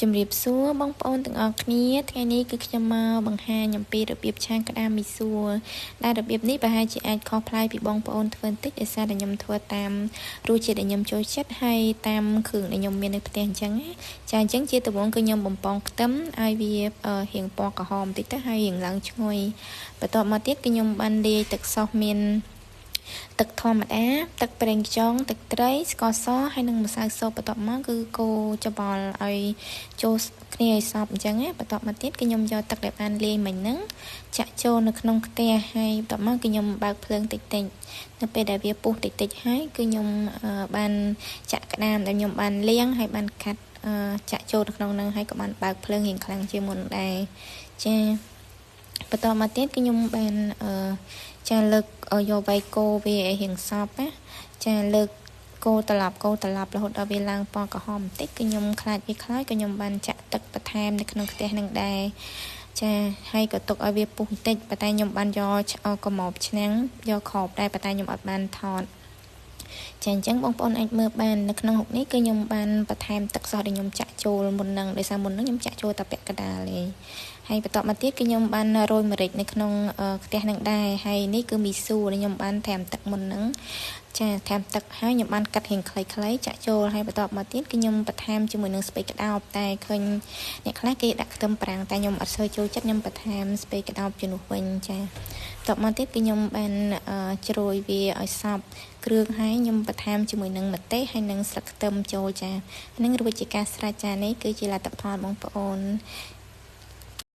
ជំរាបសួរបងប្អូនទាំងអស់គ្នាថ្ងៃនេះគឺខ្ញុំមកបង្ហាញអំពីរបៀបឆាក្តាមមីសួរដែលរបៀបនេះប្រហែលជាអាចខុសប្លែកពីបងប្អូនធ្វើបន្តិចដោយសារតែខ្ញុំធ្វើតាមរសជាតិដែលខ្ញុំចូលចិត្តហើយតាមគ្រឿងដែលខ្ញុំមាននៅផ្ទះអញ្ចឹងណាចាអញ្ចឹងជាដំបូងគឺខ្ញុំបំពងខ្ទឹមឲ្យវារៀងពណ៌ក្រហមបន្តិចទៅហើយរៀងឡើងឈ្ងុយបន្ទាប់មកទៀតគឺខ្ញុំបានលាយទឹកសោះមានទឹកធម្មតាទឹកប្រេងខ្យងទឹកត្រីស្ករសហើយនិងម្សៅស៊ុបបន្ទាប់មកគឺកូរច្បល់ឲ្យចូលគ្នាឲ្យសព្វអញ្ចឹងណាបន្ទាប់មកទៀតគឺខ្ញុំយកទឹកដែលបានលាយមិញហ្នឹងចាក់ចូលនៅក្នុងខ្ទះហើយបន្ទាប់មកគឺខ្ញុំបើកភ្លើងតិចតិចនៅពេលដែលវាពុះតិចតិចហើយគឺខ្ញុំបានចាក់ក្តាមដែលខ្ញុំបានលាងហើយបានកាត់ចាក់ចូលនៅក្នុងហ្នឹងហើយក៏បានបើកភ្លើងរៀងខ្លាំងជាងមុនដែរចាបន្តមកទៀតគឺខ្ញុំបានចាលើកយកវៃកូវាឲ្យរៀងសព្វណាចាលើកកូរត្រឡប់កូរត្រឡប់រហូតដល់វាឡើងពណ៌ក្រហមបន្តិចគឺខ្ញុំខ្លាចវាខ្លោចក៏ខ្ញុំបានចាក់ទឹកបន្ថែមនៅក្នុងខ្ទះនឹងដែរចាហើយក៏ទុកឲ្យវាពុះបន្តិចប៉ុន្តែខ្ញុំបានយកកម្របឆ្នាំងយកក្របដែរប៉ុន្តែខ្ញុំអត់បានថតចាអញ្ចឹងបងប្អូនអាចមើលបាននៅក្នុងហុកនេះគឺខ្ញុំបានបន្ថែមទឹកសោះដែលខ្ញុំចាក់ចូលមុននឹងដោយសារមុននឹងខ្ញុំចាក់ចូលតែពាក់កណ្ដាលទេហើយបន្ទាប់មកទៀតគឺខ្ញុំបានរោយម្រេចនៅក្នុងខ្ទះនឹងដែរហើយនេះគឺមីស៊ូដែលខ្ញុំបានថែមទឹកមុននឹងចាថែមទឹកហើយខ្ញុំបានកាត់រៀងខ្លីៗចាក់ចូលហើយបន្ទាប់មកទៀតគឺខ្ញុំបន្ថែមជាមួយនឹងស្ពៃក្តោបតែឃើញអ្នកខ្លះគេដាក់ខ្ទឹមប្រាំងតែខ្ញុំអត់សូវចូលចិត្តខ្ញុំបន្ថែមស្ពៃក្តោបជំនួសវិញចាបន្ទាប់មកទៀតគឺខ្ញុំបានជ្រោយវាឲ្យសព្វគ្រឿងហើយខ្ញុំបន្ថែមជាមួយនឹងម្ទេសហើយនិងស្លឹកខ្ទឹមចូលចានឹងរួចជាការស្រេចចានេះគឺជាលទ្ធផលបងប្អូន